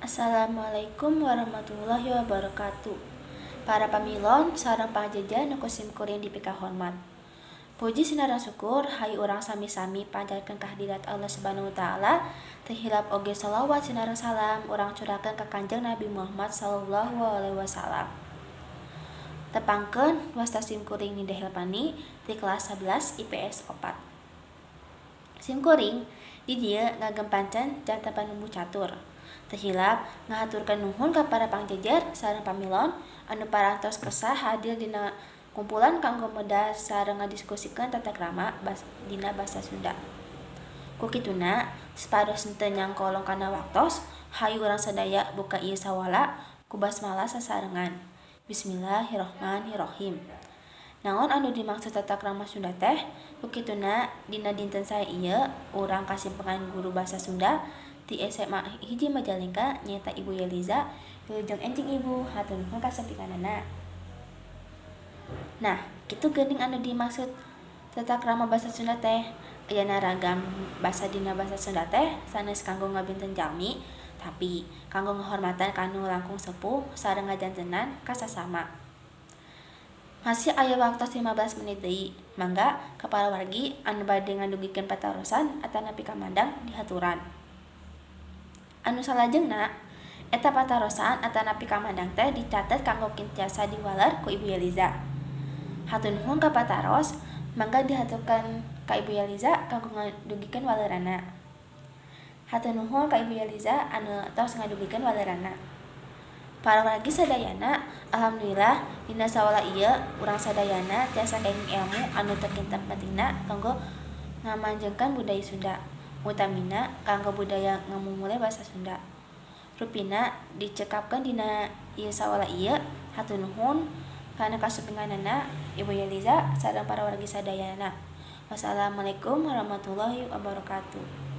Assalamualaikum warahmatullahi wabarakatuh. Para pamilon sareng pangjaja nu ku simkuring dipikahormat. Puji sinareng syukur hayu urang sami-sami panjatkeun kahadirat Allah Subhanahu wa taala. Teu hilap oge shalawat sinareng salam urang curahkeun ka Kanjeng Nabi Muhammad sallallahu alaihi wasallam. Tepangkeun, wasta simkuring Ninda Helpani ti kelas 11 IPS 4. Simkuring di dieu ngagem pancen janten panumbu catur. Teu hilap ngahaturkeun nuhun ka para pangjajar sareng pamilon anu parantos kersa hadir dina kumpulan kanggo medar sareng ngadiskusikeun tata krama dina basa Sunda. Ku kituna, supados henteu nyangkolong kana waktos, hayu urang sadaya buka ieu sawala ku basmalah sasarengan. Bismillahirrahmanirrahim. Naon anu dimaksud tata krama Sunda teh? Ku kituna, dina dinten sae ieu urang kasimpengan guru basa Sunda ti SMA 1 Majalengka, nyaeta Ibu Yeliza. Wilujeng enjing, Ibu, hatur nuhun kasumpinganana. Nah, kitu geuning anu dimaksud tata krama basa Sunda teh. Ayana ragam basa dina basa Sunda teh sanes kanggo ngabinten jalmi, tapi kanggo ngahormatan ka nu langkung sepuh sareng ngajantenan ka sasama. Masih aya waktos 15 menit deui. Mangga ka para wargi anu bade ngadugikeun patarosan atanapi kamandang dihaturan. Anu salajengna, eta patarosan atanapi kamandang teh dicatet kanggo tiasa diwaler ku Ibu Yeliza. Hatur nuhun ka pataros, mangga dihaturkeun ka Ibu Yeliza kanggo ngadugikeun waleranna. Hatur nuhun ka Ibu Yeliza anu tos ngadugikeun waleranna. Para wargi sadayana, alhamdulillah dina sawala ieu urang sadayana tiasa kenging ilmu anu teu kinten pentingna kanggo ngamanjengkeun budaya Sunda, utamina kanggo budaya ngamumule basa Sunda. Rupina dicekapkeun dina ieu sawala ieu. Hatur nuhun kana kasumpinganana, Ibu Yeliza sareng para wargi sadayana. Wassalamualaikum warahmatullahi wabarakatuh.